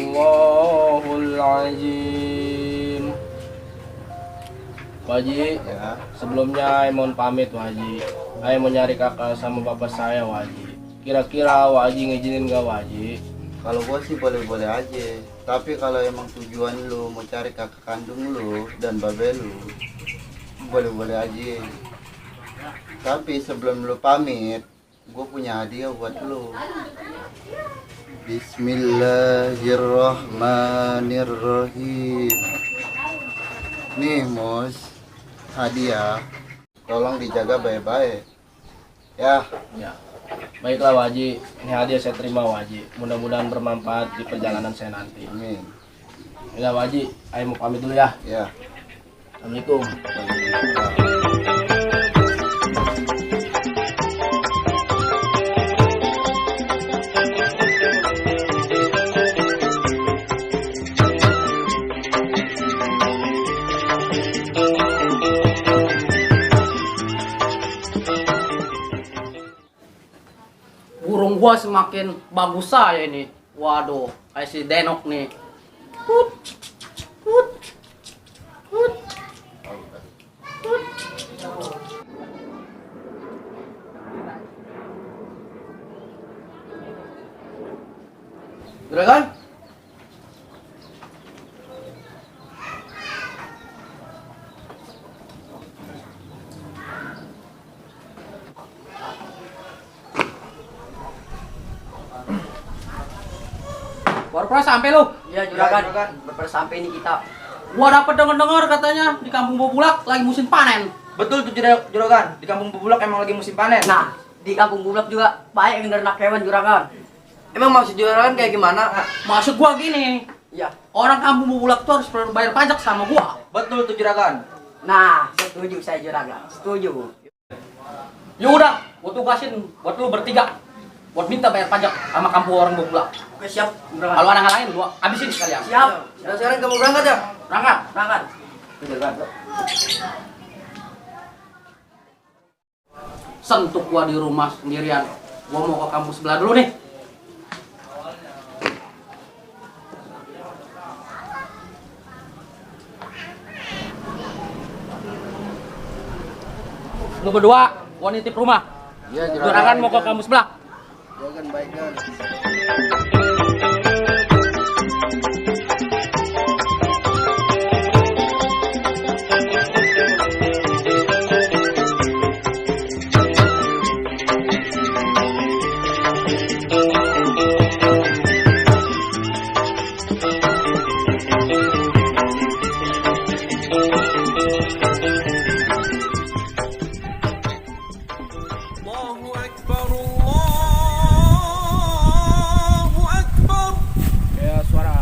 Sadaqallahul azim. Pak Haji, Ya, sebelumnya saya mohon pamit Pak Haji. Saya mau nyari kakak sama bapak saya Pak Haji. Kira-kira Pak Haji ngizinin gak Pak Haji? kalau gua sih boleh-boleh aja. Tapi kalau emang tujuan lu mau cari kakak kandung lu dan babe lu, boleh-boleh aja. Tapi sebelum lu pamit, gua punya hadiah buat lu. Bismillahirrahmanirrahim. Nih, Mus, hadiah. Tolong dijaga baik-baik. Ya, Ya. Baiklah Pak Haji, ini hadiah saya terima Pak Haji. Mudah-mudahan bermanfaat di perjalanan saya nanti. amin. Ya Pak Haji, saya mau pamit dulu ya. Ya. Assalamualaikum. Burung gua semakin bagus saya ini. Waduh, kayak si Denok nih. Hut, hut, hut, hut. Juragan? Baru sampai lu. Iya juragan, baru sampai ini kita. Gua dapat dengar katanya di Kampung Bobulak lagi musim panen. Betul tuh juragan, di Kampung Bubulak emang lagi musim panen. Nah, di Kampung Bobulak juga banyak yang ternak hewan juragan. Emang maksud juragan kayak gimana? Maksud gua gini, Iya, orang Kampung Bobulak tuh harus bayar pajak sama gua. betul tuh juragan. Nah, setuju saya juragan, setuju. Ya udah, gua tugasin buat lu bertiga buat minta bayar pajak sama kampung orang Bobulak. Oke siap, juragan. Kalau ada yang lain, gua habisin sekalian. Siap. Dan sekarang kamu berangkat ya? Berangkat. Berangkat. Juragan. Sentuk gua di rumah sendirian. Gua mau ke kampus sebelah dulu nih. Lu berdua, gua nitip rumah. Ya, Juragan mau ke kampus sebelah. Juragan baik kan. الله أكبر الله أكبر Ya suara.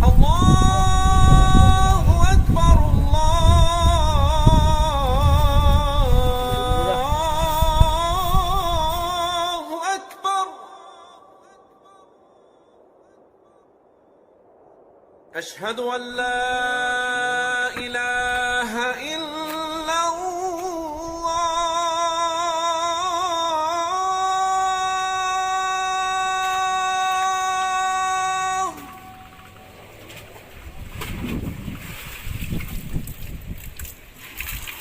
الله أكبر الله أكبر أشهد أن لا إله إلا الله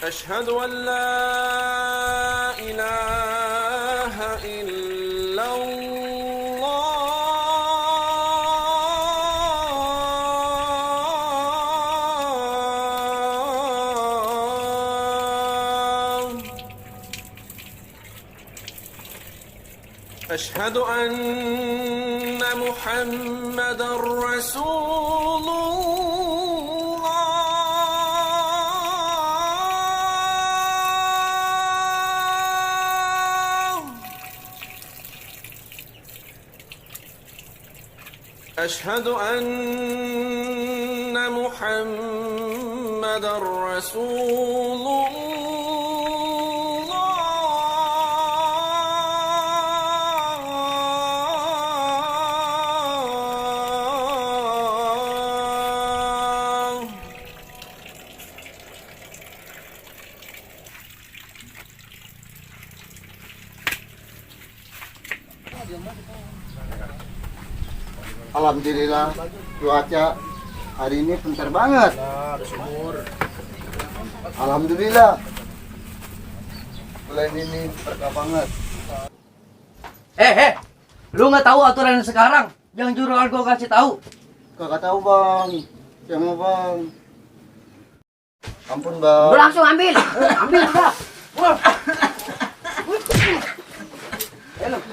أشهد أن لا إله إلا الله أشهد أن محمد رسول الله أشهد أن محمد رسول الله Alhamdulillah cuaca hari ini pintar banget. Alhamdulillah. Bulan ini berkah banget. Lu nggak tahu aturan sekarang? Yang juragan gua kasih tahu. Kakak tahu bang, jangan bang. Ampun bang. Lu langsung ambil, ambil udah.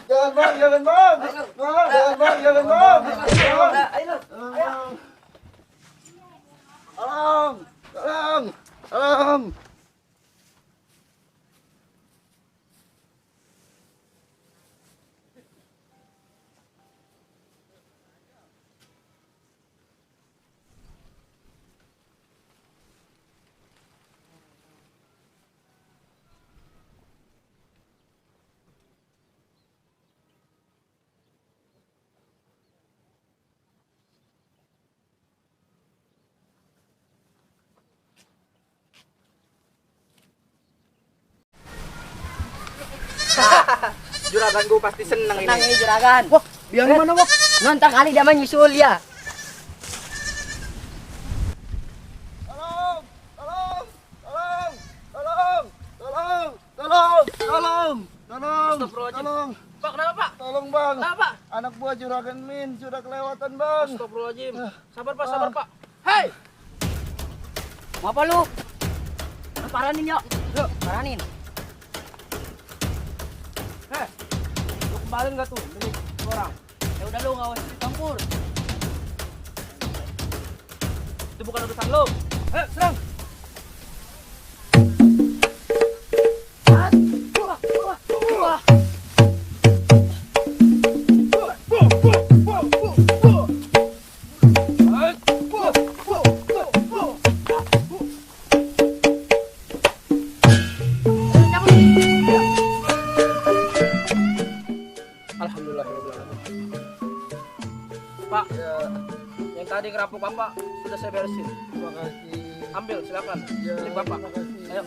Jangan bang, jangan bang. Bang, jangan bang, jangan bang. Tolong, tolong, tolong. Juragan gua pasti seneng Senang ini juragan. Wah, biar mana wah? Nonton kali dia menyusul ya. Tolong, tolong, tolong, tolong, tolong, tolong, tolong, tolong, tolong. Pak, kenapa Pak? Tolong bang. Kenapa? Anak buah juragan Min sudah kelewatan bang. Astagfirullahaladzim. Sabar Pak, sabar Pak. Hei! Mau apa lu? Lu paranin yuk. Yuk, paranin. Lu kembaliin nggak tuh? Ini orang. Ya udah lu enggak usah campur. Itu bukan urusan lu. Serang. Alhamdulillah. Pak, yang tadi ngerampok Bapak sudah saya beresin. Terima kasih. Ambil, silakan. Ya, Ini Bapak. terima kasih. Ayo.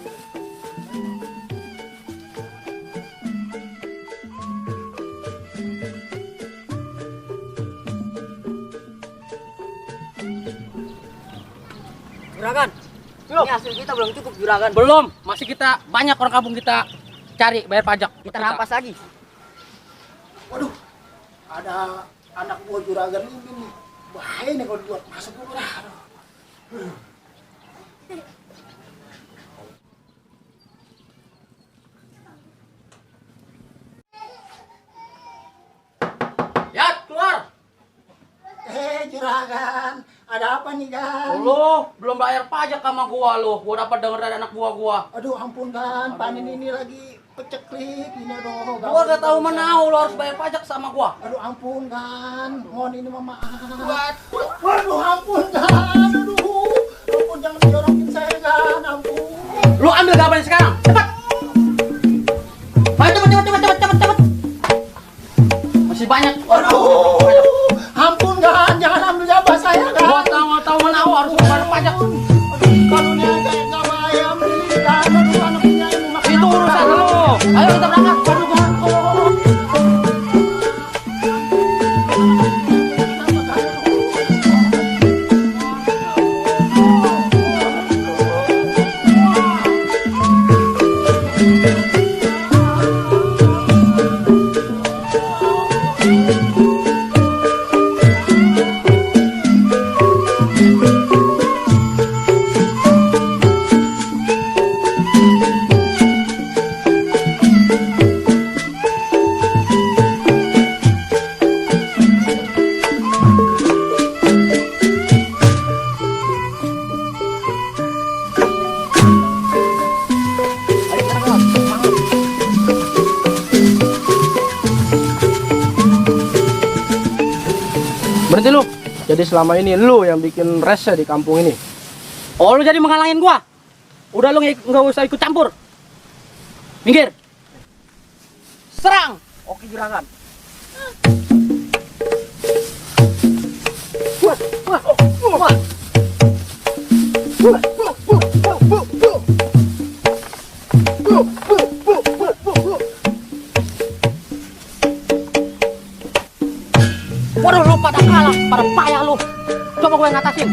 Juragan. Yuk. Ini hasil kita belum cukup juragan. Belum, masih kita banyak orang kampung kita cari bayar pajak. Kita rampas lagi. Waduh, ada anak buah juragan ini nih. Bahaya nih kalau dibuat masuk dulu dah. Aduh. Ya, keluar. Juragan, ada apa nih kan? Lu belum bayar pajak sama gua lu. Gua dapat denger dari anak buah gua. Aduh ampun kan, panen ini lagi peceklik ini aduh. Gua gak tahu menau lu harus bayar pajak sama gua. Aduh ampun kan, mohon ini mama. Waduh ampun kan, aduh. Ampun jangan dijorokin saya kan, ampun. Lu ambil gabalnya sekarang. Cepat. Ayo cepet. Masih banyak orang kampung yang bayar pajak. Ampun kan, jangan ambil jabah saya kan. Gua tahu menau harus bayar pajak. Kalau ini kayak nggak bayar, kan aduh anaknya ini makan. Itu urusan lu. Ayo kita berangkat. Aduh kan, oh. Berhenti lu. Jadi selama ini lu yang bikin rese di kampung ini. Oh, lu jadi menghalangin gua? Udah lu nggak usah ikut campur. Minggir. Serang. Oke juragan. Waduh, lu pada kalah, pada payah lu. Coba gue ngatasin.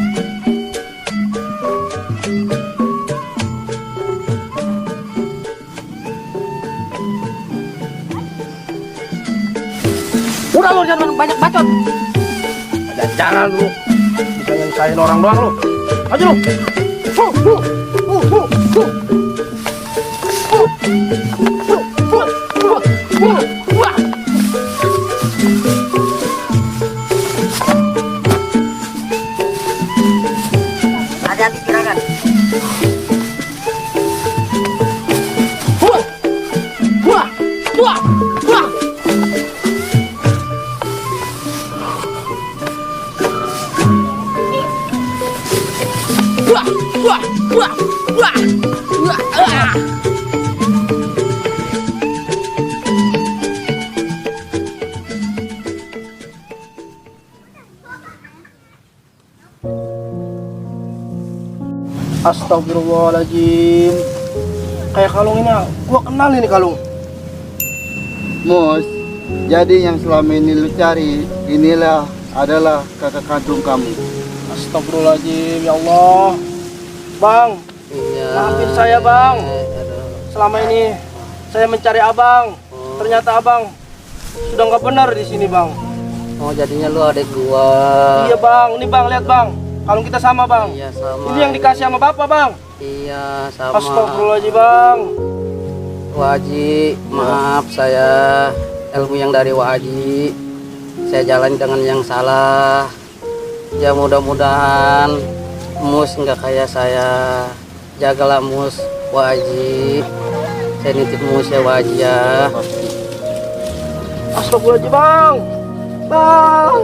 Udah lu jangan banyak bacot. Jangan lu. Bisa nyusahin orang doang lu. Maju lu. Hati-hati kirakan. Astagfirullahaladzim. Kayak kalung ini gua kenal ini kalung. Mus, jadi yang selama ini lu cari, inilah adalah kakak kandung kamu. Astagfirullahaladzim, ya Allah. Bang, maafin saya bang. Selama ini saya mencari abang. Ternyata abang sudah nggak benar di sini bang. Oh jadinya lu adek gua. Iya bang, ini bang lihat bang. Kalung kita sama bang. Iya sama. Ini yang dikasih sama bapak bang. Iya sama. Astagfirullahaladzim bang. Waji, maaf saya ilmu yang dari Waji saya jalan dengan yang salah. Ya mudah-mudahan Mus nggak kayak saya. Jagalah Mus, Waji. Saya nitip Mus ya Waji ya. Astagfirullahaladzim bang. Bang.